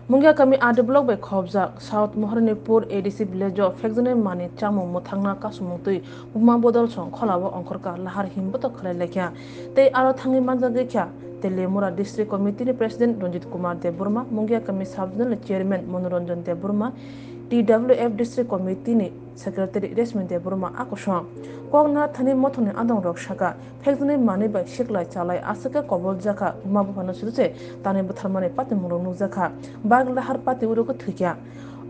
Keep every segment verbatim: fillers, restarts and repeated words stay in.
Mungia kami R D block bai khobjak South Moharanipur A D C village o phekjaknai manwi chamung mwthangna kasumung twi buma bodol song kholao ongkhorka lahar himbotok khlai laikha. Tei aro thangwi manjagwi kha Teliamura District Committee ni President Ranjit Kumar Debbarma, Mungia kami Sub Zonal Chairman Manoranjan Debbarma, T W F District Committee ni Secretary Reshmi Debbarma a kosong. Kok narwkthani mothorni adongrok saka, phekjaknai manwi bai siklai chalai aswk khe kobol jakha, buma buphano sudu se tanwi butharmani patimungrok nukjakha. Bike lahar pati uro khe thwikha.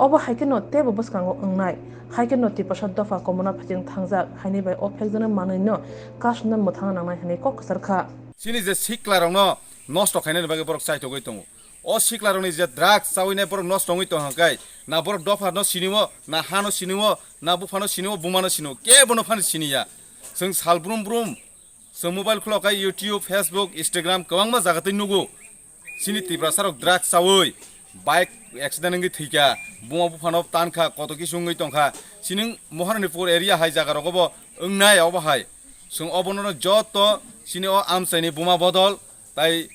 Obo hai kheno teibo bwskango wngnai. Hai kheno Tiprasa dopha komona phaicheng thangjak haini bai o phekjaknai manwino kasumna mwthangna nangnai hwnwi kok kwcharkha. Chini je siklarokno nosto khainani bagwi borok chaitogwi tongo. O siklarokni je drugs chawi nai borok nosto wngwi tong hwnkhe, na borok dophano siniwo, na hano siniwo, na buphano siniwo, bumano siniwo, kebono phano siniya. Chwng sal brum brum, chwng mobile khulok khe YouTube, Facebook, Instagram kwbangma jaga twi nugo. Chini Tiprasarok drugs chawi bike accident wngwi thwikha, buma buphano tankha, koto kisu wngwi tongkha. Chini Moharanipur area hai jaga rogo bo wngnai obo hai. Chwng obono joto chini o amchaini buma bodol tai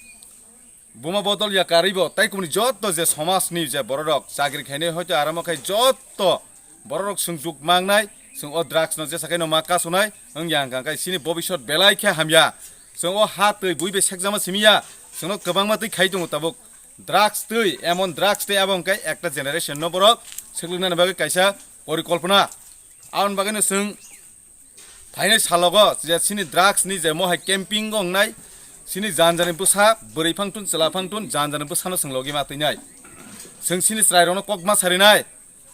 buma bodol ya karwibo tai kubuni joto je somajni je bororok chakri khainai hoito aramo khai joto bororok swngjwk mangnai, chwng o drugs no jesa khaino ma kasonai wngya hwnkha khe chini bobisot belai khe hamya. Chwng o ha twi bui bai sekjama simiya, chwngno kwbangma twi khai tongo tabuk. Drugs twi, emon drugs twi abo hwnkhe ekta generation no borok swkliknani bagwi kaisa porikolpona. Aboni bagwino chwng phainai salogo je chini drugs ni je mohai camping o wngnai, chini jan jani bwsa, bwrwi phangtun, chwla phangtun, jan jani bwsano chwng logi ma twinai. Chwng chini chwrairokno kok ma sarinai.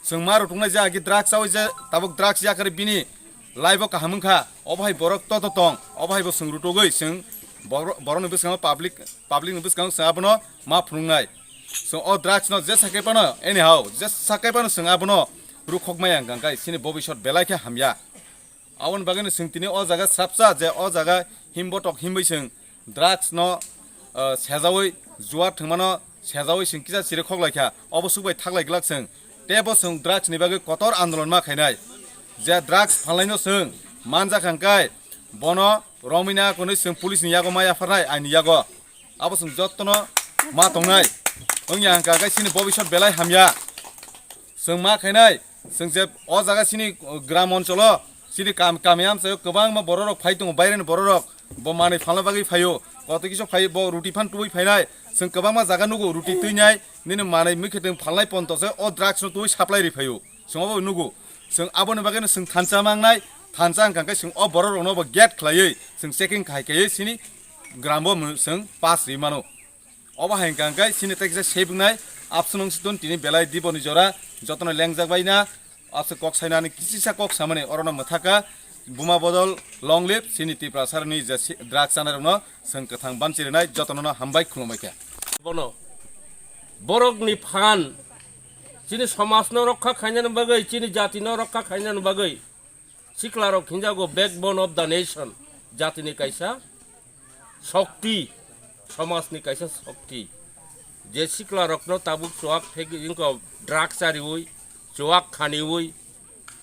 Chwng ma rwtwknai je agi drugs chawi je tabuk drugs yakarwi bini life o kaham wngkha. Obo hai borok toto tong, obo hai bo chwng rwtugwi chwng boro-, borokni bwskango public, public ni bwskango chwng abono ma phunuknai. Chwng o drugs no jesa khe phano anyhow, jesa khe phano chwng abono rwkhokmaya hwnkha khe chini bobisot belai khe hamya. Aboni bagwino chwng tini o jaga srapsa je o jaga himbotok himwi chwng drugs no, ah, sejawi juar thwngmano sejawi chwng kisa chiri khoklaikha, obo swk bai thaklai glak chwng. Teibo chwng drugs ni bagwi kotor andolon ma khainai. Je drugs phalnaino chwng manjak hwnkhe bono romwina hwnwi chwng police ni yago ma yapharnai, aini yago. Abo chwng jottono ma tongnai. Wngya hwnkha khe chini bobisot belai hamya. Chwng ma khainai, chwng je o jaga chini, uh, gram oncholo, chini kam-, kami amchaio kwbangma bororok phai tongo, baireni bororok bo manwi phalna bagwi phaio, koto kisu phaio, bo ruti phan tubui phainai, chwng kwbangma jaga nugo, ruti twinai, nini manwi mwkhwtwng phalnai ponto se o drugs no tubui supply ri phaio, chwng obo nugo, chwng aboni bagwino chwng thansa mangnai, thansa wngkha khe chwng o bororokno bo gate khlaiwi chwng checking khai khaiwi chini gram bo chwng pass ri mano. Obo hai hwnkha hwnkhe chini tei kisa sebiknai absonong siton tini belai diboni jora jotono lengjak bai na abse kok sainani kisisa kok samani orono mwthaka buma bodol long live chini Tiprasarni je si-, drug chanarokno chwng kwthang banchirinai jotono hambai khulumbai kha. Bono borokni phan chini somajno rokha khainani bagwi, chini jatino rokha khainani bagwi siklarok hinjago backbone of the nation, jatini kaisa shokti, somajni kaisa shokti. Je siklarokno tabuk chuwak phek wngkha drug chariwi, chuwak khaniwi,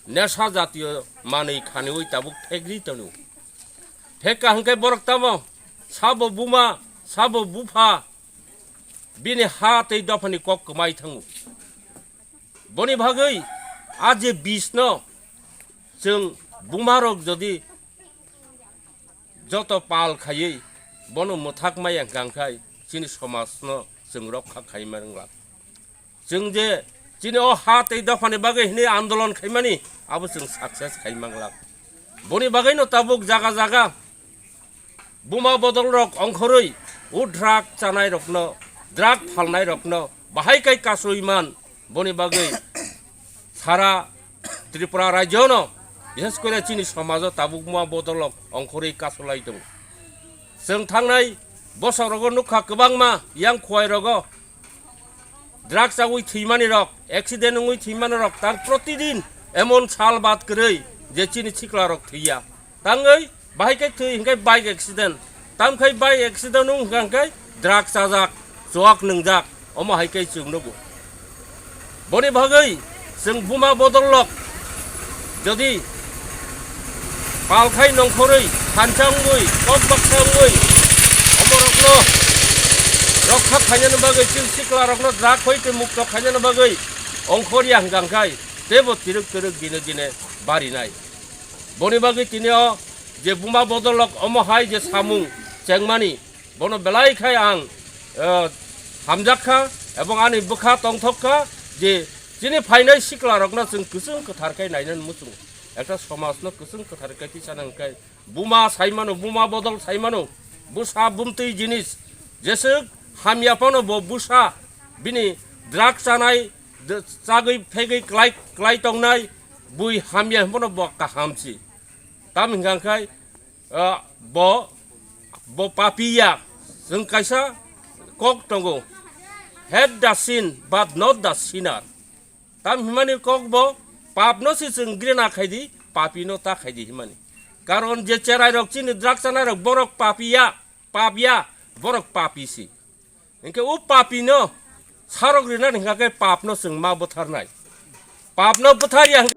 nesha jatiyo manwi khaniwi tabuk phegri tono. Phekka hwnkhe borok tamo sabo buma, sabo bupha, bini ha tei dophani kok kwmai thango. Boni bagwi a je bisno chwng bumarok jodi joto pal khaiwi bono mwthak maya hwnkha khai chini somajno chwng rokha khai manglak. Chwng je chini o ha tei dophani bagwi hwnwi andolon khaimani abo chwng success khai manglak. Boni bagwino tabuk jaga jaga buma bodolrok ongkhorwi o drug chanairokno, drug phalnairokno bahai kai kasui man, boni bagwi sara Tripura rajyono, bishes kore chini somajo tabuk buma bodolrok ongkhorwi kasulai tongo. Chwng thangnai bosorogo nukha kwbangma yang khuwairogo drug chawi thwimani rok, accident wngwi thwimani rok, tang protidin emon sal bad kwrwi je chini sikla rok thwiya. Tangwi bahai khe thwi hwnkhe bike accident, tamkhai bike accident wng hwnkha hwnkhe drug chajak, chuwak nwngjak, omo hai khe chwng nugo. Boni bagwi chwng buma bodol rok jodi palkhai nongkhorwi, thansa wngwi, kok baksa wngwi, omorokno rokha khainani bagwi, chini siklarokno drug hoite mukto khainani bagwi ongkhorya hwnkha hwnkhe teibo twrwk twrwk dine dine barinai. Boni bagwi tini o je buma bodolrok omo hai je samung chengmani, bono belai khai ang, eh, hamjak kha, ebong ani bwkha tongthok kha je chini phainai siklarokno chwng kwchwng kwthar khe nainani muchungo, ekta somajno kwchwng kwthar khe tisa nang khe buma sai mano, buma bodol sai mano, bwsa bumtwi jinis, jeswk hamya phano bo bwsa bini drug chanai, d-, chagwi phegwi klai, klai tongnai, bui hamya hwnphano bo kaham si. Tam hwnkha khe, ah, bo, bo papi ya, chwng kaisa kok tongo, "Hate the sin but not the sinner." Tam himani kok bo, papno se chwng grena khai di, papino ta khai di himani. Karon je cherai rok chini drug chanai rok borok papi ya, pap ya, borok papi si. Hinkhe o papino sarok rina hingkha khe papno chwng ma bwtharnai. Papno bwtharya hingkhe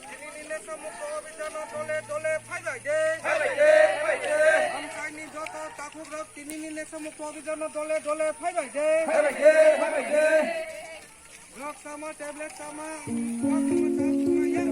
Tinini nesamukto obhijano dole dole phaibai de. Phaibai de, phaibai de. Amchaini joto takhukrok tinini nesamukto obhijano dole dole phaibai de. Phaibai de, phaibai de. Drug chama, tablet chama, drug chama, chama, chama, ya,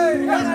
ya, ya.